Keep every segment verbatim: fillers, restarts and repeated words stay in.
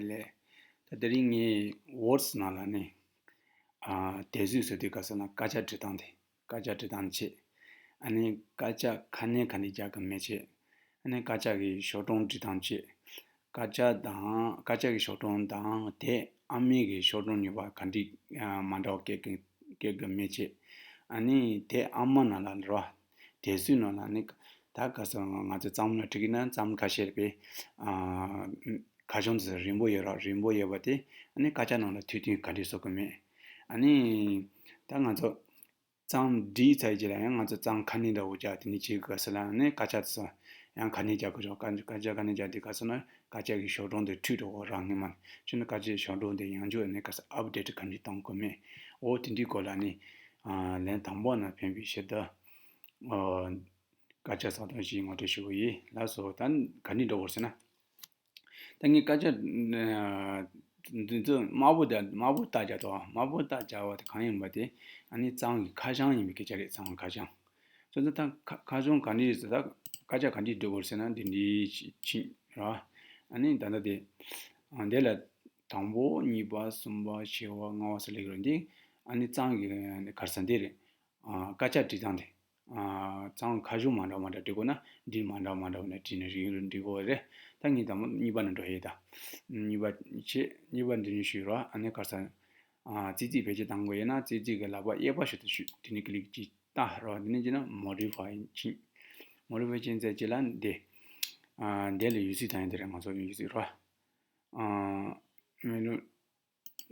ལགས། ད་དེ་རིང་ངས་ཝརཌ་ནང་ལ་ནི། ཨ། དེབ་གཟིགས་ཟེར་དུས་སྐབས་སུ་ན་སྐད་ཆ་འབྲི་སྟངས་དེ། སྐད་ཆ་འབྲི་སྟངས་བྱས། ཨ་ནི་སྐད་ཆ་ཁ་སྣོན་ག་འདྲ་རྒྱག་གི་མིན་བྱས། ཨ་ནི་སྐད་ཆ་གི་ཤོག་གྲངས་འབྲི་སྟངས་བྱས། སྐད་ཆ་དང་སྐད་ཆ་གི་ཤོག་གྲངས་དང་དེབ་ཨ་མའི་གི་ཤོག་གྲངས་གཉིས་པ་ག་འདྲ། ཨ། མ་འདྲ་བ་སྐྱེ་གི་སྐྱེ་གི་མིན་བྱས། ཨ་ནི་དེབ་ཨ་མ་ནང་ལ་རེད་བ། དེབ་གཟིགས་ནང་ལ་ནི། ད་ག་ས་ང་ཚོ་རྩོམ་ལ་འབྲི་གི་ན་རྩོམ་ཁ་ཤས་རེད་པས། ཨ། ཁ་བྱང་དེ་ཚོ་རིང་པོ་ཡོད་ར། རིང་པོ་ཡོད་པ་དེ་ཨ་ནི་སྐད་ཆ་ནང་ལ་ཐུག་དུས་ག་འདྲ་བཟོ་གི་མེད། ཨ་ནི་ད་ང་ཚོ་རྩོམ་བྲིས་ཚར་རྗེས་ལ་ཡང་ང་ཚོ་རྩོམ་ཁ་སྣོན་འདྲ་བོ་རྒྱག་དེ་ནི་བྱེད་དགོས་ས་ལ། ཨ་ནི་སྐད་ཆ་དེ་ཚོ་ཡང་ཁ་སྣོན་རྒྱག་དགོས་ར། སྐད་སྐད་ཆ་ཁ་སྣོན་རྒྱག་དུས་ག་ས་ན་སྐད་ཆ་གི་ཤོག་གྲངས་དེ་འཕྲོས་འགྲོ་གི་ར། སྔོན་མ་ནས་བྱས་ན་སྐད་ཆའི་ཤོག་གྲངས་དེ་ཡང་བསྐྱར་ནས་ག་ས་ཨབ་ཌེཊ་ག་འདྲ་གཏོང་དགོས་མེད། འོ་དེ་འདྲའི་སྐོར་ལ་ནི། ཨ། ལན་དང་པོ་ན་ཕན་པའི་ཕྱིར་དུ། ཨ། སྐད་ཆ་ཟ་སྟངས་ཤིག་ངོ་སྤྲོད་ཞུ་གི་ཡིན། ལགས་སོ། ད་ག་འདྲ་འགྲོ་དགོས་ཟེར་ན། ད་ངས་སྐད་ཆ་འདི་ཚོ་དམར་པོ་དང་དམར་པོ་རྟགས་རྒྱག་དོ། དམར་པོ་རྟགས་རྒྱག་པ་དེ་གང་ཡིན་པ་དེ་ཨ་ནི་རྩོམ་གྱི་ཁ་བྱང་ཡིན་པའི་སྐད་ཆ་རེད། རྩོམ་ཁ་བྱང་། སོ་སོ་ད་ཁ་ཁ་བྱང་ག་འདྲ་ཡོད་ཟེར། ད་སྐད་ཆ་ག་འདྲ་འབྲི་དགོས་ཟེར་ན་འདི་འདྲ་ཞིག་ཕྱིན་ར། ཨ་ནི་ད་ལྟ་དེ་འདི་ལ་དང་པོ་གཉིས་པ་གསུམ་པ་བཞི་པ་ལྔ་པ་ཟེར་ལེགས་རེད། འདི་ཨ་ནི་རྩོམ་གྱི་ག་རེ་ཟེར་འདི་རེད། ཨ། སྐད་ཆ་འབྲི་སྟངས་དེ། ཨ། རྩོམ་ཁ་བྱང་མ་འདྲ་མ་འདྲ་འབྲི་དགོས་ན་འདི་མ་འདྲ་མ་འདྲ་བ་ནས་བྲིས་ནས་རིང་རུ་འབྲི་དགོས་རེད། ད་ངས་དང་པོ་གཉིས་པ་ནས་འགྲོ་ཡས། ད་གཉིས་པ་བྱས། གཉིས་པ་འདི་ནས་ཞུས་ར། ཨ་ནི་ག་རེ་ཟེར། ཨ། རྩིས་རྩིས་བེད་སྤྱོད་གཏང་དགོས་ཡོད་ན་རྩིས་རྩིས་ཀྱི་ལག་པ་གཡས་པ་ཤོག་ཏུ་ཞུགས། དེ་ནས་ཀི་ལིག་ཅིག་བལྟ་ར། དེ་ནས་བྱས་ན་མོ་ཌི་ཕའི་ཕྱིན། མོ་ཌི་ཕའི་ཕྱིན་ཚར་རྗེས་ལ་འདི། ཨ། འདི་ལ་ཡོད་ཚད་བཏང་ཡས་དེ་རེད། ང་ཚོ་ཡོད་ཚད་ར། ཨ། མེ་ལོ།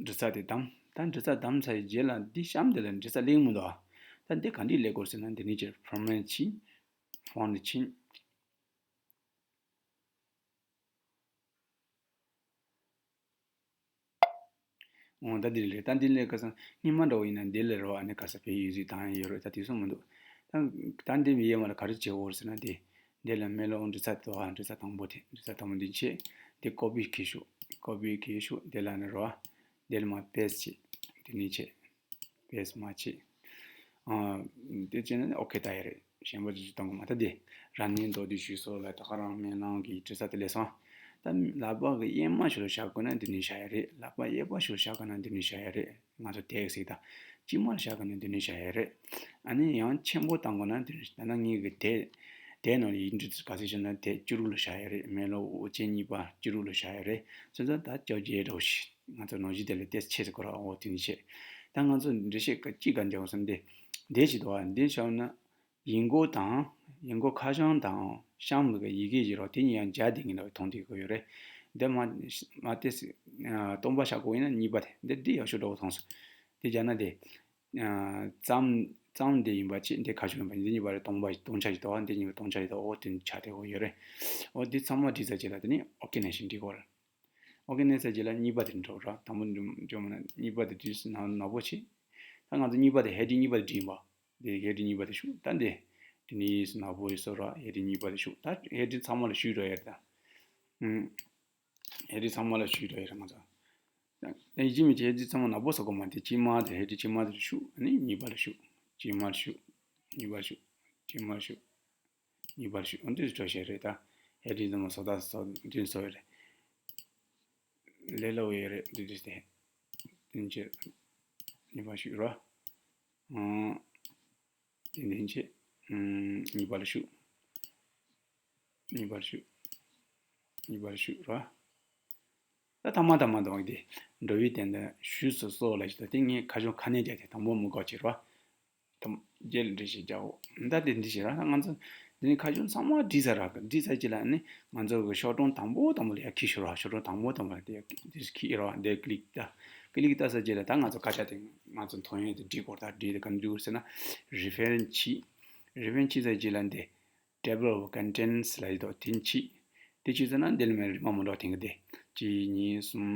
འབྲི་ས་དེ་བདམས། ད་འབྲི་ས་བདམས་ཚར་བའི་རྗེས་ལ་འདི་གཤམ་དེ་ལ་འབྲི་ས་སླེབས་མི་འདུག་ཨ། ད་འདི་ག་འདྲ་སླེབས་དགོས་ཟེར་ན་འདི་ནས་ཕྱིན། ཕོན་ཊི་ཕྱིན། ཕོན་ཊི་ཕྱིན། འོ་ད་འདི་ལས། ད་འདི་ལས་ག་ས་སྔོན་མ་འདྲ་བོ་ཡིན་ན་འདི་ལས་རོ། ཨ་ནི་ག་ས་བེད་ཡོད་ཚད་བཏང་ཡས་ཡོད་རེད། ད་དེ་ཚོ་མི་འདུག་ད་ད་འདི་མི་ཡས་མ་ལ་ག་རེ་བྱེད་དགོས་ཟེར་ན་འདི། འདི་ལ་མེ་ལོང་འབྲི་ས་དེ་འདུག་ཨ། འབྲི་ས་དང་པོ་དེ། འབྲི་ས་དང་པོ་འདི་བྱས། འདི་ཀོ་པི་བྱེད་ཤོག་ཀོ་པི་བྱེད་ཤོག་འདི་ལ་ནི་རོ། འདི་ལ་མར་པེ་སི་ཊི་བྱེད། འདི་ནས་བྱས། པེ་སི་ཊི་མ་བྱེད། ཨ། འདི་བྱས་ན་ཨོ་ཁེ་ད་ཡ་རེད། གཞན་པ་ཅིག་གཏོང་གི་མ། ད་འདི་རང་ཉིད་མདོར་བསྡུས་ཞུས་སོང་ལ། ད་ག་རང་མེ་ལོང་གི་འབྲི་ས་དེ་ལས་སོང་། ད་ལག་པ་གི་གཡས་མ་ཤོག་ལ་བཞག་དགོས་ན་འདི་ནས་བཞག་ཡ་རེད། ལག་པ་གཡས་པ་ཤོག་ལ་བཞག་དགོས་ན་འདི་ནས་བཞག་ཡ་རེད། ང་ཚོ་དེབ་གཟིགས་དང་། དཀྱིལ་མར་བཞག་གི་ན་འདི་ནས་བཞག་ཡ་རེད། ཨ་ནི་ཡང་ཆེན་པོ་བཏང་དགོས་ན་འདི་ནས། ད་ནང་ངེད་ཀྱི་དེབ་དེབ་ནང་ཡིག་འབྲུ་ག་ཚོད་བྱུང་ན་དེབ་བཅུ་དྲུག་ལ་བཞག་ཡ་རེད། མེ་ལོང་དབུ་ཅན་གཉིས་པ་བཅུ་དྲུག་ལ་བཞག་ཡ་རེད། སོ་སོ་ད་བཅོ་བརྒྱད་འདྲ་བོ་ཞིག་ང་ཚོ་ནང་བཞིན་དེ་ལ་ཏོག་ཙམ་ཆེ་ཙམ་དགོས་ར། འོ་དེ་ནས་བྱས། ད་ང་ཚོ་འགྲེལ་བཤད་ཀ་གཅིག་ག་འཇོག་བསམ་སྟེ། འདི་ཞིག་འདུག་ཨ། འདི་བྱས་ན། ཡིག་མགོ་དང་། ཡིག་མགོ་ཁ་བྱང་དང་གཤམ་གྱི་ཡི་གེ་བཞི་རོ། དེ་གཉིས་ཡང་སྦྱར་བསྡད་མཁན་འདྲ་བོ་མཐོང་བསྡད་ཀྱི་ཡོད་རེད། འདི་མ་མ་ཏོག་ཙམ་སྟོང་པ་བཞག་དགོས་ཡིན་ན་གཉིས་པ་དེ། འདི་འདི་ཡག་ཤོས་འདྲ་བོ་མཐོང་སོང་། དེ་སྦྱར་ན་དེ། ཨ། རྩོམ་རྩོམ་འདི་ཡིན་པ་བྱས། འདི་ཁ་བྱང་ཡིན་པ། འདི་གཉིས་པ་རེད། སྟོང་པ་སྟོང་ཆ་ཞིག་འདུག་ཨ། འདི་གཉིས་པ་སྟོང་ཆ་ཞིག་འདུག་འོ་དེ་ཆགས་བསྡད་ཀྱི་ཡོད་རེད། འོ་འདི་ཚང་མ་བྲིས་ཚར་རྗེས་ལ་དེ་ནས་ཨོ་ཁེ་ནས་ཤིག་འབྲི་དགོས་རེད། ཨོ་ཁེ་ནས་ཚར་རྗེས་ལ་གཉིས་པ་དེ་འགྲོ་ར། དང་པོ་འགྲོ་འགྲོ་མ་ན་གཉིས་པ་དེ་དུས་སུ་ནག་ནག་པོ་བྱས། ད་ང་ཚོ་གཉིས་པ་དེ་ཧེ་ཌིང་གཉིས་པ་དེ་བྲིས་ཡིན་པ། དེ་ཧེ་ཌིང་གཉིས་པ་དེ་བྱུགས། ད་འདི་དེ་ནས་ནག་པོ་ཡི་བཟོ་ར། ཧེ་ཌིང་གཉིས་པ་དེ་བྱུགས། ད་ཧེ་ཌིང་ཚང་མ་ལ་བྱུགས་འགྲོ་ཡ་རེད་ད། ཨུམ། ཧེ་ཌིང་ཚང་མ་ལ་བྱུགས་འགྲོ་ཡ་རེད་ང་ཚོ། ད་ཡིན་གཅིག་མིན་གཅིག་ཧེ་ཌིང་ཚང་མ་ནག་པོ་བཟོ་དགོས་མ་རེད། དེ་དཀྱིལ་མ་དེ་ཧེ་ཌིང་དཀྱིལ་མ་དེ་བྱུགས། ཨ་ནི་གཉིས་པ་ལ་བྱུགས། དཀྱིལ་མ་ལ་བྱུགས། གཉིས་པ་ལ་བྱུགས། དཀྱིལ་མ་ལ་བྱུགས། གཉིས་པར་ཞུ། འོ་འདི་འགྲོ་བཤད་རེད་ད། ཧེ་ཌིང་དུ་མ་བཟོ་ད་བཟོ་འདི་བཟོ་ཡོད་རེད། ལས་སླ་བོ་ཡོད་རེད་འདི་འདི་སྟེ། དེ་ཕྱིར། གཉིས་པར་ཞུ་རོ། ཨང་། དེ་འདི་ཕྱིར། ཨང་། གཉིས་པར་ཞུ། གཉིས་པར་ཞུ། གཉིས་པར་ཞུ་རོ། ད་ཐ་མ་ཐ་མ་དང་དེ། འགྲོ་བའི་དོན་དུ་ཞུས་སུ་གསོལ་ལ་ཞུ་ད། དེ་ངས་ཁ་བྱང་ཁ་སྣོན་རྒྱག་དེ་དང་པོ་མི་དགོས་བྱེད་རོ། དམ། རྗེས་ལ་འགྲེལ་བཤད་རྒྱག་འོ། ད་དེ་འདི་བྱེད་ར། ང་ཚོ་འདི་ནི་ཁ་བྱང་ཚང་མ་བྲིས་ཚར་ར། བྲིས་ཚར་རྗེས་ལ་ནི་ང་ཚོ་གི་ཤོག་གྲངས་དང་པོ་དང་པོ་ལ་ཡར་འཁྱེར་ཤོག་ར། ཤོག་གྲངས་དང་པོ་དང་པོ་ལ་དེ་འདིར་འཁྱེར་ར། འདིར་ཀི་ལིག་ལྟ། ཀི་ལིག་ལྟ་ཚར་རྗེས་ལ་ད་ང་ཚོ་སྐད་ཆ་དེ་ང་ཚོ་མཐོང་ཡས་དེ་འབྲི་དགོས། ད་འབྲི་དེ་ག་འདྲ་འབྲི་དགོས་ཟེར་ན། རི་ཕེ་རེན་སི་བྱེད། རི་ཕེ་རེན་སི་བྱེད་ཚར་རྗེས་ལ་འདི། Table of Contents ལ་ཡི་དོ་དེ་ཕྱིན། དེ་ཕྱིན་ཚར་ན་འདི་ལ་མེད་རིགས་མ་མི་འདྲ་བ་དེ་གི་དེ། གཅིག་གཉིས་གསུམ་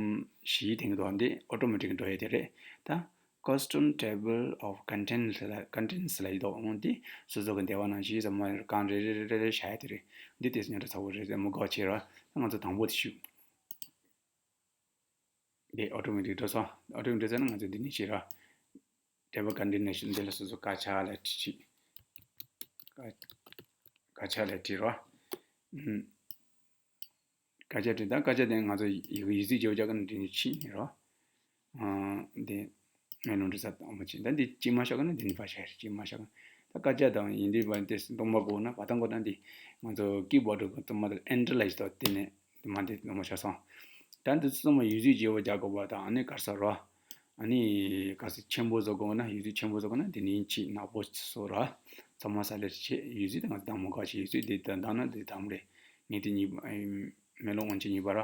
བཞི་དེ་གི་དོ་འདི་ཨོ་ཊོ་མེ་ཊིག་འགྲོ་ཡ་དེ་རེད་ད། Custom Table of Contents ལ་Contents ལ་ཡི་དོ་འོང་དེ་སོ་སོ་གི་འདེ་བ་ནང་བཞིན་ཟ་མ་རེ་གང་རེ་རེ་རེ་རེ་བཞག་ཡ་དེ་རེད། འདི་དེ་སུ་ཉོ་འདྲ་ཚ་བོ་རེད་ཟེར་མི་དགའ་བ་བྱེད་ར། ད་ང་ཚོ་དང་པོ་དེ་ཞུ། དེ་ཨོ་ཊོ་མེ་ཊིག་འགྲོ་སོང་། ཨོ་ཊོ་མེ་ཊིག་འགྲོ་ཚར་ན་ང་ཚོ་འདི་ནས་བྱེད་ར། Table Contents འདི་ལ་སོ་སོ་སྐད་ཆ་ལ་བྲིས་བྱེད། སྐད་སྐད་ཆ་ལ་བྲིས་ར། ཨུམ། སྐད་ཆ་དྲིས་ད་སྐད་ཆ་དེ་ང་ཚོ་ཡི་གེ་ཡིག་གཟུགས་བརྗེ་པོ་རྒྱག་གི་ན་དེ་ནི་ཕྱིན་ནི་རོ། འདི་མེ་ལོང་འབྲི་ས་དང་མ་ཕྱིན། ད་འདི་གཅིག་མ་ཤོག་གི་ན་འདི་ནི་ཕ་ཤ་རེད། གཅིག་མ་ཤོག་གི་ད་སྐད་ཆ་དང་ཡིན་འདི་བ་དེ་གཏོང་མ་དགོས་ན་བ་དང་གོ་ད་འདི་ང་ཚོ་ཀི་བོར་ཌི་གི་གཏོང་མ་དེ་ཨེན་ཊར་ལ་ཞིག་ཏོ་དེ་ནས་དེ་མ་འདི་གཏོང་མ་ཤོག་སོང་། ད་འདི་ཚོ་ཚང་མ་ཡིག་གཟུགས་བརྗེ་པོ་རྒྱག་དགོས་པ་དང་ཨ་ནི་གར་ས་རོ། ཨ་ནི་གལ་སྲིད་ཆེན་པོ་བཟོ་དགོས་ན་ཡིག་གཟུགས་ཆེན་པོ་བཟོ་དགོས་ན་དེ་ནི་ཆེས་ནག་པོ་བཟོ་ར། ཚང་མ་ས་ལེར་ཆེ་ཡིག་གཟུགས་དེ་ང་ཚོ་དང་མོ་ག་ཆེ་ཡིག་གཟུགས་དེ་དང་དང་ན་དེ་དང་རེད། ངས་དེ་གཉིས་མེ་ལོང་དབང་ཆེན་གཉིས་པ་ར།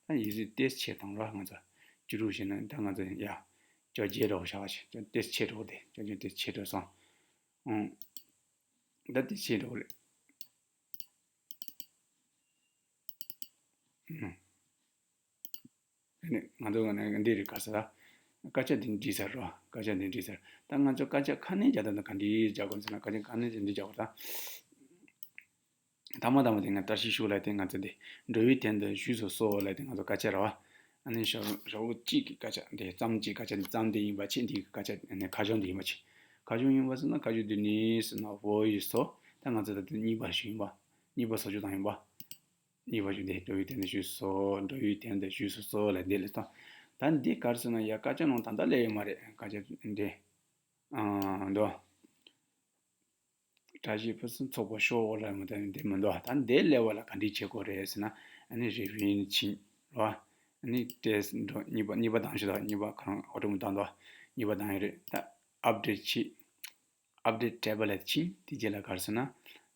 ད་ཡིག་གཟུགས་ཏེས་ཆེ་དང་ར་ང་ཚོ་བཅུ་དྲུག་བྱས་ན་ད་ང་ཚོ་ཡ་ཅོ་རྗེ་རོགས་བྱ་བ་ཆེ་ཅོ་ཏེས་ཆེ་རོགས་དེ་ཅོ་རྗེ་ཏེས་ཆེ་རོགས་སོང་། ཨང་། ད་དེ་ཆེ་རོགས་རེད། ཨང་། ཨ་ནི་ང་ཚོ་ག་ནས་འདི་རེད་ག་ཟེར། སྐད་ཆ་འདི་འདྲི་ཟེར་རོ། སྐད་ཆ་འདི་འདྲི་ཟེར། ད་ང་ཚོ་སྐད་ཆ་ཁ་ནས་རྒྱག་ད་ན་ག་འདྲི་རྒྱག་དགོས་ཟེར་ན་སྐད་ཆ་ཁ་ནས་འདི་འདྲི་རྒྱག་དགོས་ད། ཐ་མ་ཐ་མ་དེ་ང་བཀྲ་ཤིས་ཤོག་ལ་དེ་ང་ཚོ་འདི་འགྲོ་བའི་དོན་དུ་བཞུགས་སུ་གསོལ་ལ་དེ་ང་ཚོ་སྐད་ཆ་ར་བ། ཨ་ནི་ཞོ་ཞོ་བོ་གཅིག་གི་སྐད་ཆ་འདི་ཙམ་གཅིག་སྐད་ཆ་འདི་ཙམ་འདི་ཡིན་པ་ཆེ་འདི་གི་སྐད་ཆ་ཨ་ནི་ཁ་བྱང་འདི་ཡིན་པ་ཆེ། ཁ་བྱང་ཡིན་པ་ཟེར་ན་ཁ་བྱང་འདི་ནི་ཟེར་ན་བོ་ཡི་སོ། ད་ང་ཚོ་ད་དེ་གཉིས་པ་ཞིག་ཡིན་པ། གཉིས་པ་སོ་བཅུ་དང་ཡིན་པ། གཉིས་པ་ཞུ་དེ་འགྲོ་བའི་དོན་དུ་བཞུགས་སོ། འགྲོ་བའི་དོན་དུ་བཞུགས་སུ་གསོལ་ལ་འདི་ལས་སོ། ད་འདི་གར་སོང་ན་ཡ་སྐད་ཆ་ནང་ད་ལྟ་ལས་ཡོད་མ་རེད་སྐད་ཆ་འདི། ཨང་། འདོ། བཀྲ་ཤིས་ཕུན་སུམ་ཚོགས་པ་ཤོག་ལ་མ་ད་འདི་མི་འདོ། ད་འདི་ལས་བ་ལ་ག་འདྲི་བྱེད་དགོས་རེད་ཟེར་ན་ཨ་ནི་རི་བིན་ཕྱིན་རོ། ཨ་ནི་ཏེས་འགྲོ་གཉིས་པ་གཉིས་པ་དང་ཞུ་ད་གཉིས་པ་ཁོ་རང་ཨོ་ཏོ་མོ་དང་འདོ། གཉིས་པ་དང་ཡོད་རེད་ད། ཨབ་ཌེཊ་ཕྱིན། ཨབ་ཌེཊ་ཊེ་བལ་ལ་ཕྱིན་དེ་རྗེས་ལ་གར་སོང་ན།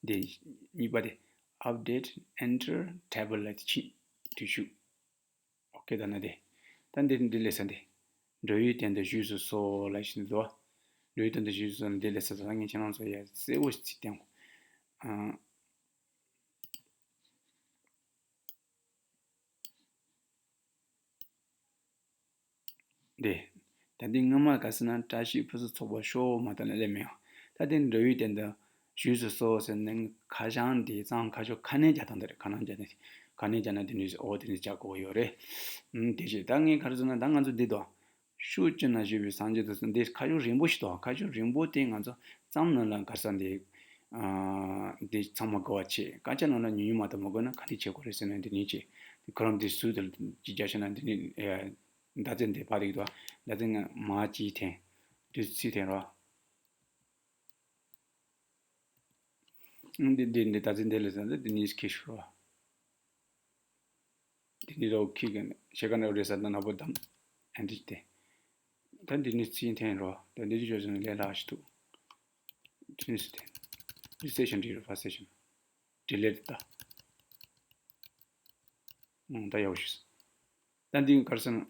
འདི་གཉིས་པ་དེ། ཨབ་ཌེཊ་ཨེན་ཊར་ཊེ་བལ་ལ་ཕྱིན་དུས་ཤུགས། ཨོ་ཁེ་ད་ན་དེ། ད་འདི་འདི་ལས་ས་འདི། འགྲོ་བའི་དོན་དུ་བཞུགས་སུ་གསོལ་ལ་ཞིག་འདུག་འགྲོ་བའི་དོན་དུ་བཞུགས་སུ་གསོལ་འདི་ལས་ས་ད་ངས་ཁྱེད་རང་ཚོ་ཡ་གསལ་བོ་ཞིག་བརྩིས་བསྟན། ཨ། འདི། ད་འདི་སྔ་མ་ག་ཟེར་ན་བཀྲ་ཤིས་ཕུན་སུམ་ཚོགས་པ་ཤོག་མ་ད་ལ་ལས་མེད་ཨ། ད་འདི་འགྲོ་བའི་དོན་དུ་བཞུགས་སུ་གསོལ་ཟེར་ནས་ཁ་བྱང་འདི་གཙང་ཁ་ཕྱོགས་ཁ་ནས་རྒྱག་སྟངས་འདི་རེད། ཁ་ནང་རྒྱག་ནས་ཁ་ནས་རྒྱག་ན་འདི་འདྲ་ཨོ་འདི་འདྲ་རྒྱག་དགོས་ཡོད་རེད། ཨུམ་དེ་བྱས་ད་ངས་ག་རེ་ཟེར་ན་ད་ང་ཚོ་འདི་དོ། ཕྱོགས་བཅུ་ན་བཞུགས་པའི་སངས་རྒྱས་དང་འདི་ཁ་ཕྱོགས་རིང་པོ་ཞིག་དང་ཁ་ཕྱོགས་རིང་པོ་དེ་ང་ཚོ་ཙམ་ནང་ལ་ག་ས་འདི། འདི་ཚང་མ་དགོས་པ་ཆེ་སྐད་ཆ་ནང་ལ་ཉུང་ཉུང་མ་གཏོགས་མ་དགོས་ན་ག་འདྲ་བྱེད་དགོས་རེད་ཟེར་ན་འདི་ནི་ཆེ། ཁོ་རང་འདི་སུ་དེ་ཅི་བྱ་ཤེ་ན་འདི་ནི་མདའ་རྩེ་འདི་ཕ་རིག་དོ། མདའ་རྩེ་ང་མ་ཅི་འཐེན། འདི་ཚི་འཐེན་རོ། འདི་འདི་འདི་མདའ་རྩེ་འདི་ལ་ཟེར་ན་འདི་ནི་ཁི་ཤོ་རོ། དེ་ནི་རོ་ཁི་གན་ཤེ་གན་རོ་རེ་ས་ན་ན་པོ་དམ་ཨན་ཏི་ཏེ། ད་འདི་ནི་ཚིག་འཐེན་རོ། ད་འདི་ཅི་ཅོ་ཟེར་ན་ལས་ལ་ཞིག་ཏུ། ཚིག་ནི་སི་ཏེ། རི་སེ་ཤན་འདི་རོ་ཕ་སེ་ཤན། ཌི་ལེ་ཊི་ད། ཨང་ད་ཡག་ཤིས། ད་འདི་གར་སོང་།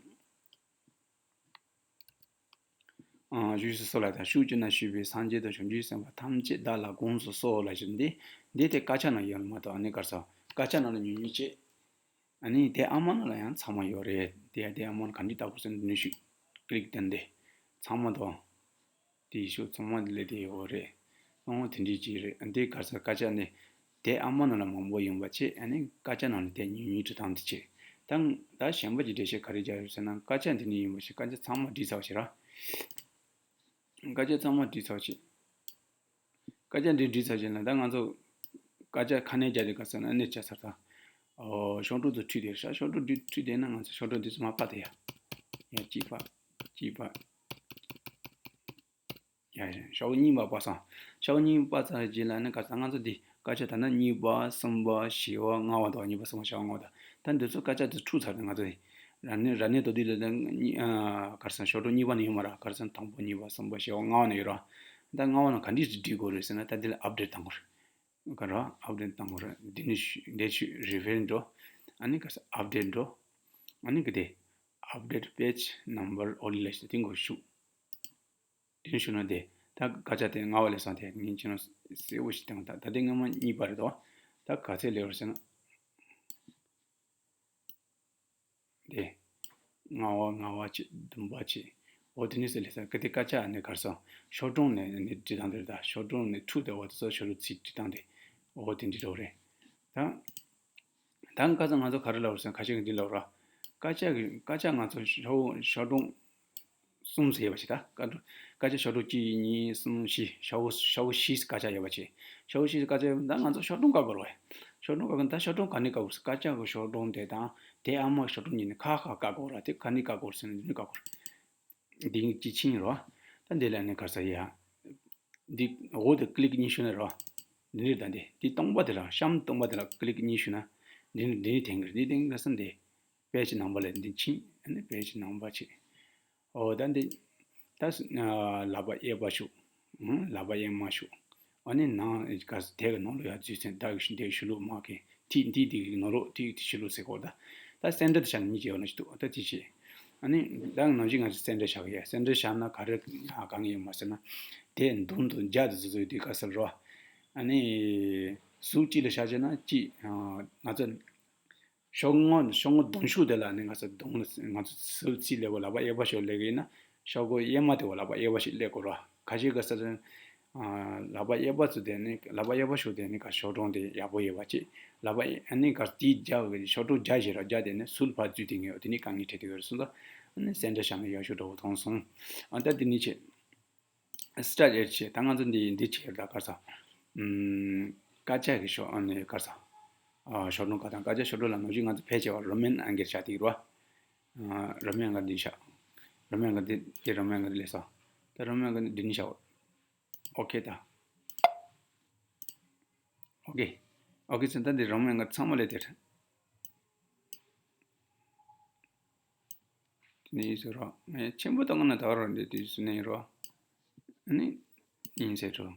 ཨང་བཞུགས་སུ་གསོལ་ལ་དང་ཕྱོགས་བཅུ་ན་བཞུགས་པའི་སངས་རྒྱས་དང་བྱང་ཆུབ་སེམས་དཔའ་ཐམས་ཅད་བདག་ལ་དགོངས་སུ་གསོལ་ལ་ཞུ་འདི། འདི་དེ་སྐད་ཆ་ནང་ཡོད་མ་གཏོགས་ཨ་ནི་གར་སོང་སྐད་ཆ་ནང་ལ་ཉུང་ཉུང་བྱེད། ཨ་ནི་དེ་ཨ་མ་ནང་ལ་ཡང་ཚང་མ་ཡོད་རེད། དེ་ཡང་དེ་ཨ་མ་ནང་ག་འདྲི་ལྟ་དགོས་ཟེར་ན་འདི་ནས་ཞུ། ཀི་ལིག་བསྟན་ཏེ། ཚང་མ་དང་། དེའི་ཤུགས་ཚང་མ་ལས་དེ་ཡོད་རེད། ཨོ་དེ་འདྲའི་ཅིག་རེད། འདི་ག་ས་སྐད་ཆ་ནི། དེ་ཨ་མ་ནང་ལ་མང་པོ་ཡོང་བ་ཆེ་ཨ་ནི་སྐད་ཆ་ནང་ལ་དེ་ཉུང་ཉུང་འབྲི་སྟངས་དེ་ཆེ། ད་ད་གཞན་པ་ཅིག་འགྲེལ་བཤད་ག་རེ་རྒྱག་ཡོད་ཟེར་ན་སྐད་ཆ་འདི་ནས་ཡིན་པ་ཞིག་སྐད་ཆ་ཚང་མ་བྲིས་ཚར་བ་ཞིག་ར། སྐད་ཆ་ཚང་མ་བྲིས་ཚར་བ་ཞིག་སྐད་ཆ་འདི་བྲིས་ཚར་རྗེས་ལ་ད་ང་ཚོ་སྐད་ཆ་ཁ་ནས་རྒྱག་དུས་ག་ས་ན་གནས་ཆ་ཚར་ད། ཨོ་ཤོག་གྲུ་དུ་ཁྲིད་དེ་ཤ་ཤོག་གྲུ་འདི་ཁྲིད་དེ་ན་ང་ཚོ་ཤོག་གྲུ་འདི་ཚོ་མ་པ་དེ་ཡ། ཡ་གཅིག་པ། གཅིག་པ། ཡ་ཡ་ཤོག་གཉིས་པ་པ་སང་། ཤོག་གཉིས་པ་ཚར་རྗེས་ལ་ནི་ག་ས་ང་ཚོ་འདི་སྐད་ཆ་ད་ན་གཉིས་པ་གསུམ་པ་བཞི་པ་ལྔ་པ་དང་གཉིས་པ་གསུམ་པ་བཞི་པ་ལྔ་པ་དང་ད་འདི་ཚོ་སྐད་ཆ་དུ་འཁྲུག་ཚར་ད་ང་ཚོ་ར་ནི་ར་ནི་དོ་དུས་ལ་ད་ག་ས་ཤོག་གྲུ་གཉིས་པ་ནས་ཡོད་མ་ར་ག་ས་དང་པོ་གཉིས་པ་གསུམ་པ་བཞི་པ་ལྔ་པ་ནས་ཡོད་ར། ད་ལྔ་པ་ནང་ག་འདྲས་སྒྲིག་དགོས་རེད་ཟེར་ན་ད་འདི་ལ་ཨབ་ཌེཊ་བཏང་དགོས་རེད། ག་ར་ཨབ་ཌེཊ་བཏང་དགོས་རེད། འདི་ནི་ཤུ་འདི་ཤུ་རི་ཕེར་འགྲོ། ཨ་ནི་ག་ས་ཨབ་ཌེཊ་འགྲོ། ཨ་ནི་ག་དེ་ཨབ་ཌེཊ་པེ་ཇི་ནམ་བར་ཨོ་ལི་ལ་ཞིག་དེ་འགོ་ཤུ། དེ་ནི་ཤུ་ན་དེ་ད་སྐད་ཆ་དེ་ལྔ་པ་ལས་སང་དེ་ངས་ཁྱེད་རང་གསལ་པོ་ཞིག་བཏང་ད་ད་དེ་སྔ་མ་གཉིས་པ་རེད་དོ། ད་ག་ཚད་ལེ་བར་ཟེར་ན། དེ། ལྔ་པ་ལྔ་པ་ཅིག་བདུན་པ་ཅིག་འོ་དེ་ནས་ཟེར་ལེ་ས་ག་དེ་སྐད་ཆ་ནས་གར་སོང་ཤོག་གྲངས་ནས་ནས་བྲིས་དང་དེ་རེད་ད་ཤོག་གྲངས་ནས་འཁྲུག་དེ་འོ་དེ་ཚོ་ཤོག་གྲངས་ཚིག་བྲིས་དང་དེ་འོ་དེ་འདྲི་རོགས་རེད། ད། ད་ཁ་སང་ང་ཚོ་ག་རེ་ལབ་རེད་ཟེར་ན་ཁ་ཤས་ཀྱིས་འདི་ལབ་ར། སྐད་ཆ་གི་སྐད་ཆ་ང་ཚོ་ཤོག་ཤོག་གྲངས་གསུམ་ཟེར་ཡོད་པ་ཅིག་ད་སྐད་སྐད་ཆ་ཤོག་གྲངས་གཅིག་གཉིས་གསུམ་བཞི་ཤོག་ཤོག་བཞི་སྐད་ཆ་ཡོད་པ་ཅིག་ཤོག་བཞི་སྐད་ཆ་ཡོད་པ་ད་ང་ཚོ་ཤོག་གྲངས་བཀག་དགོས་རེད། ཤོག་གྲངས་བཀག་གི་ད་ཤོག་གྲངས་ག་ནས་བཀག་དགོས་ཟེར། ཀ་ཅག་གི་ཤོག་གྲངས་དེ་དང་དེ་ཨ་མ་གི་ཤོག་གྲངས་གཉིས་ནི་ཁ་ཁ་བཀག་དགོས་ར། དེ་ག་ནས་བཀག་དགོས་ཟེར་ན་འདི་ནས་བཀག་དགོས་ར། འདི་གཅིག་ཕྱིན་རོ། ད་འདི་ལ་ནི་ག་རེ་ཟེར་ཡ། འདི་འོག་དེ་ཀི་ལིག་གཉིས་ཞུ་ན་རོ། འདི་འདྲ་ད་འདི་འདི་སྟོང་པ་དེ་ལ་གཤམ་སྟོང་པ་དེ་ལ་ཀི་ལིག་གཉིས་ཞུ་ན། འདི་ནི་འདི་ནི་འཐེན་གི་རེད། འདི་འཐེན་གི་རེད་ཟེར་འདི། པེ་ཇི་ནམ་བར་ལ་འདི་ཕྱིན། ཨ་ནི་པེ་ཇི་ནམ་བར་ཕྱིན། ཨོ་ད་འདི། ད་ལག་པ་གཡས་པ་བཞུགས། ལག་པ་གཡོན་མ་བཞུགས། ཨ་ནི་ནང་ག་དེ་གི་ནང་ལོགས་ཡར་འཛུལ་ཚེ་ད་འདི་ཤུ་ལུག་མ་གི་ཐིག་འདི་འདི་གི་ནང་ལོགས་ཐིག་ཐིག་ཤུ་ལུག་ཟེར་གོ་ད། ད་སེན་ཊར་དུ་བཞག་ན་གཉིས་ཀྱི་ཡོད་ན་ཞིག་འདུག་ད་དེ་བྱས། ཨ་ནི་ད་ནང་བཞིན་ང་ཚོ་སེན་ཊར་བཞག་གི་ཡ། སེན་ཊར་བཞག་ན་ག་རེ་གང་ཡོད་མ་ཟེར་ན། དེ་མདུན་དུ་རྒྱ་དུ་བཟོ་བཟོ་ཡོད་དུས་ག་ཟེར་རོ། ཨ་ནི་ཟུར་གཅིག་ལ་བཞག་བྱས་ན་གཅིག་ང་ཚོ། ཤོག་ངོས་ཤོག་ངོས་གདོང་ཤུགས་དེ་ལ་ནི་ང་ཚོ་གདོང་ལ་ང་ཚོ་ཟུར་གཅིག་སླེབས་གོ། ལག་པ་གཡས་པ་ཤོག་སླེབས་ཀྱི་ཡིན་ན་ཤོག་གུ་གཡོན་མ་དེ་བ་ལག་པ་གཡས་པ་ཞིག་སླེབས་དགོས་ར། ཁ་ཤས་ག་ས་ལ་ལག་པ་གཡས་པ་ཚོ་དེ་ནི་ལག་པ་གཡས་པ་ཤོག་དེ་ནི་ག་ཤོག་གྲངས་དེ་ཡག་པོ་ཡོད་པ་ཅིག་ལག་པ་ཨ་ནི་ག་དེའི་རྒྱ་གི་ཤོག་གྲངས་རྒྱ་ཞིག་ར་རྒྱ་དེ་ནི་ཟུར་ཕར་འཛུལ་དེ་ངེས་ཡོད། དེ་ནི་དཀའ་ངལ་འཕྲད་དེ་ཡོད་རེད་སོང་ཙང་ཨ་ནི་སེན་ཊར་བཞག་ན་ཡག་ཤོས་འདྲ་བོ་མཐོང་སོང་། ཨ་ད་དེ་ནི་ཆེ། སི་ཊཱར་ཊི་ཨེ་ཊི་བྱས། ད་ང་ཚོ་འདི་འདི་བྱས་ད་ག་རེ་ཟེར། ཨམ། ཀ་ཅག་གི་ཤོག་ཨ་ནི་ག་རེ་ཟེར། ཨ་ཤོག་གྲངས་ག་དང་ཀ་ཅག་ཤོག་གྲངས་ལ་ནང་བཞིན་ང་ཚོ་ཕལ་ཆེ་བ་རོ་མན་ཨང་ཀི་བྱས་ཏེ་རོ། ཨ་རོ་མན་ཨང་ཀི་འདི་བཞག་རོ་མན་ཨང་ཀི་འདི་འདི་རོ་མན་ཨང་ཀི་འདི་ལས་སོ། ད་རོ་མན་ཨང་ཀི་འདི་འདི་ནི་བཞག་ཨོ་ཁེ་ད། ཨོ་ཁེ། ཨོ་ཁེ་ཟེར། ད་འདི་རོ་མན་ཨང་ཀི་ཚང་མ་ལས་དེར། དེ་ནས་ཡིན་ཟེར་རོ། ངས་ཆེན་པོ་བཏང་ན་ད་རོ་འདི་དུས་སུ་ནས་རོ། ཨ་ནི། ཡིན་ཟེར་རོ།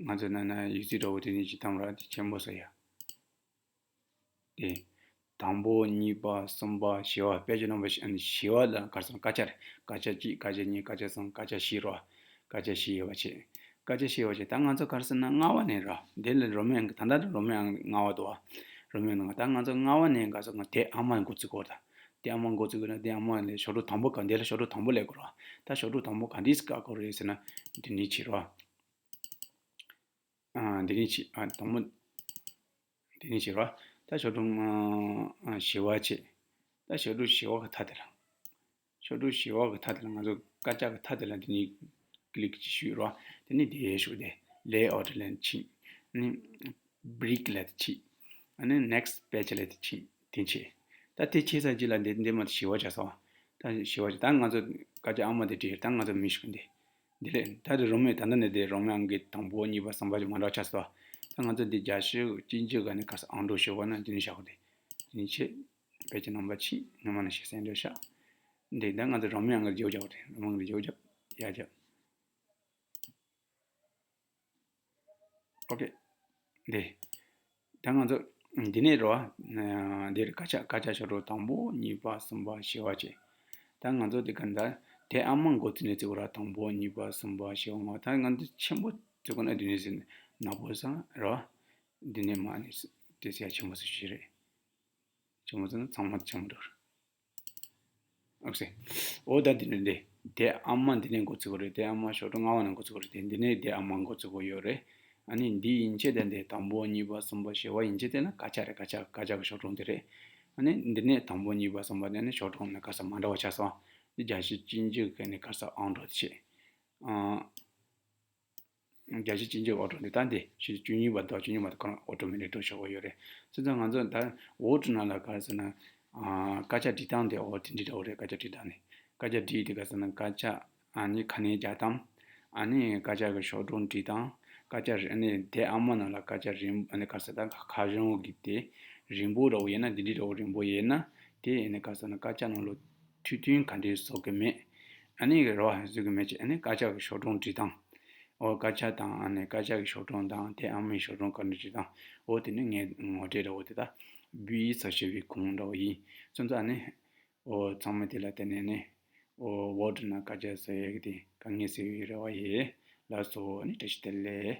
ང་ཚོ་ན་ན་ཡིག་རྩིས་འདྲ་བོ་དེ་ནས་ཅིག་བཏང་ར་དེ་ཆེན་པོ་ཟེར་ཡ། དེ། དང་པོ་གཉིས་པ་གསུམ་པ་བཞི་བ་དཔེ་ཆ་རྣམ་པ་བཞི་ཨ་ནི་བཞི་བ་ལ་ག་རེ་ཟེར་ན་ཀ་ཅག་རེད། ཀ་ཅག་གཅིག་ཀ་ཅག་གཉིས་ཀ་ཅག་གསུམ་ཀ་ཅག་བཞི་རོ། ཀ་ཅག་བཞི་ཡོད་པ་བྱས། ཀ་ཅག་བཞི་ཡོད་པ་བྱས། ད་ང་ཚོ་ག་རེ་ཟེར་ན་ལྔ་བ་ནས་རོ། དེ་ལ་རོ་མན་ཨང་ད་ལྟ་རོ་མན་ཨང་ལྔ་བ་འདུག་བ། རོ་མན་ཨང་ལྔ། ད་ང་ཚོ་ལྔ་བ་ནས་ག་རེ་ཟེར་ན་དེ་ཨ་མ་འགོ་བཙུགས་དགོས་རེད། ད་དེ་ཨ་མ་འགོ་བཙུགས་དགོས་ན་དེ་ཨ་མ་ལས་ཤོག་གྲངས་དང་པོ་ག་འདི་ལ་ཤོག་གྲངས་དང་པོ་སླེབས་དགོས་རེད། ད་ཤོག་གྲངས་དང་པོ་ག་འདི་སྐབས་དགོས་རེད་ཟེར་ན་འདི་ནས་བྱེད་རོ། ཨ་འདི་ནས་བྱེད། ཨ་དང་པོ། འདི་ནས་བྱེད་རོ། ད་ཤོག་གྲངས་ཨ་བཞི་བ་བྱེད། ད་ཤོག་གྲངས་བཞི་བ་གི་མཐའ་དེ་ལ། ཤོག་གྲངས་བཞི་བ་གི་མཐའ་དེ་ལ་ང་ཚོ་ཀ་ཅག་གི་མཐའ་དེ་ལ་འདི་ནས་ཀི་ལིག་ཅིག་ཞུས་རོ། དེ་ནས་དེ་ཤོག་དེ་ལེ་ཨའུ་ཊི་ལ་ཕྱིན། ཨ་ནི་བྷི་རིག་ལ་ཕྱིན། ཨ་ནི་ནེག་སི་པེ་ཇི་ལ་ཕྱིན། དེ་བྱེད། ད་དེ་བྱེད་ཚར་རྗེས་ལ་འདི་འདི་མ་བཞི་བ་བྱ་སོང་། ད་བཞི་བ་བྱེད། ད་ང་ཚོ་ཀ་ཅག་ཨ་མ་དེ་བྲིས། ད་ང་ཚོ་མི་ཞིག་འདི། འདི་ལས་ད་རེས་རོ་མན་ད་ལྟ་ནས་དེ་རོ་མན་ཨང་ཀི་དང་པོ་གཉིས་པ་གསུམ་པ་ཅིག་མ་འདྲ་ཆགས་སོང་། ད་ང་ཚོ་འདི་རྒྱ་ཤོག་གཅིག་མཇུག་ག་ནས་ག་ས་ཨང་གྲངས་ཤོག་ག་ན་འདི་ནས་བཞག་གོ། དེ་འདི་ནས་བྱེད། པེ་ཇི་ནམ་བར་ཕྱིན། སྔོན་མ་ནས་ཤེས་སེམས་འདྲ་ཤག་འདི་ད་ང་ཚོ་རོ་མན་ཨང་ཀི་བརྗེ་པོ་རྒྱག་དགོས་རེད། རོ་མན་ཨང་ཀི་བརྗེ་པོ་རྒྱབ། ཡར་རྒྱབ། ཨོ་ཁེ། འདི། ད་ང་ཚོ་འདི་ནས་རོ། འདིར་ཀ་ཅག་ཀ་ཅག་ཤོག་གྲངས་དང་པོ་གཉིས་པ་གསུམ་པ་བཞི་བ་བྱས། ད་ང་ཚོ་འདི་ག་འདྲ། དེ་ཨ་མ་འགོ་བཙུགས་ནས་བརྩི་དགོས་ར། དང་པོ་གཉིས་པ་གསུམ་པ་བཞི་བ་ལྔ་བ། ད་ང་ཚོ་ཆེན་པོ་བརྩི་དགོས་ན་འདི་ནས་ཟེར་ནག་པོ་བཟང་རོ། འདི་ནས་མ་ནས་དེ་ཚེ་ཡ་ཆེན་པོ་ཟེར་ཞིག་རེད། ཆེན་པོ་ཟེར་ན་ཚང་མ་ཆེན་པོ་འགྲོ་རེད། ཨོ་ཁེ། འོ་ད་འདི་ནས་འདི། དེ་ཨ་མ་འདི་ནས་འགོ་བཙུགས་དགོས་རེད། དེ་ཨ་མ་ཤོག་གྲངས་ལྔ་བ་ནས་འགོ་བཙུགས་དགོས་རེད། དེ་འདི་ནས་དེ་ཨ་མ་འགོ་བཙུགས་དགོས་ཡོད་རེད། ཨ་ནི་འདི་ཡན་ཆད་དེ་འདི་དང་པོ་གཉིས་པ་གསུམ་པ་བཞི་བ་ཡན་ཆད་དེ་ན་ཀ་ཅག་རེད། ཀ་ཅག་ཀ་ཅག་གི་ཤོག་གྲངས་དེ་རེད། ཨ་ནི་འདི་ནས་དང་པོ་གཉིས་པ་གསུམ་པ་དེ་ནི་ཤོག་གྲངས་ནི་ག་ས་མ་འདྲ་བ་ཆགས་སོང་། འདི་རྒྱ་ཤོག་གཅིག་མཇུག་གི་ནི་ག་ས་ཨང་གྲངས་དེ་བྱེད། ཨང་། བརྒྱ་ཆ་བཅུ་གཅིག་ཨོ་ཊོ་མེ་ཊིག་ད་འདི་ཕྱི་བཅུ་གཉིས་པ་དང་བཅུ་གཉིས་པ་དེ་ཁོ་རང་ཨོ་ཊོ་མེ་ཊིག་འགྲོ་ཆོག་གི་ཡོད་རེད། སོང་ཙང་ང་ཚོ་ད་ཝོར་ཌི་ནང་ལ་ག་རེ་ཟེར་ན། ཨ་སྐད་ཆ་འབྲི་སྟངས་དེ་འོ་དེ་འདྲ་འདྲ་བོ་རེད། སྐད་ཆ་འབྲི་སྟངས་ནི། སྐད་ཆ་འབྲི་དེ་ག་ཟེར་ན་སྐད་ཆ་ཨ་ནི་ག་ནས་རྒྱག་སྟངས། ཨ་ནི་སྐད་ཆ་གི་ཤོག་གྲངས་འབྲི་སྟངས། སྐད་ཆ་རེ་ཨ་ནི་དེབ་ཨ་མ་ནང་ལ་སྐད་ཆ་རིང་ཨ་ནི་ག་རེ་ཟེར་ད་ཁ་བྱང་གི་དེ་རིང་པོ་འདྲ་བོ་ཡིན་ན་འདི་འདྲ་འདྲ་བོ་རིང་པོ་ཡིན་ན་དེ་ཨ་ནི་ག་རེ་ཟེར་ན་སྐད་ཆ་ནང་ལ་ཐུགས་མཐུན་ག་འདྲ་བཟོ་གི་མེད། ཨ་ནི་རེ་བ་བཟོ་གི་མེད་ཅེས། ཨ་ནི་སྐད་ཆ་གི་ཤོག་གྲངས་འབྲི་སྟངས། འོ་སྐད་ཆ་དང་ཨ་ནི་སྐད་ཆ་གི་ཤོག་གྲངས་དང་དེབ་ཨ་མའི་ཤོག་གྲངས་ག་འདྲ་འབྲི་སྟངས། འོ་དེ་ནི་ངས་ངོ་སྤྲོད་འདྲ་བོ་དེ་དག་བི་ས་ཞེས་པའི་གོང་འདྲ་བོ་ཡིན། སོང་ཙང་ཨ་ནི་འོ་ཚང་མ་དེ་ལ་བརྟེན་ནས་ནི་འོ་ཝོར་ཌི་ནང་སྐད་ཆ་བཟོ་ཡས་ཀྱི་དེ་དཀའ་ངལ་སེལ་བའི་རེ་བ་ཡོད། ལགས་སོ། ཨ་ནི་བཀྲ་ཤིས་བདེ་ལེགས།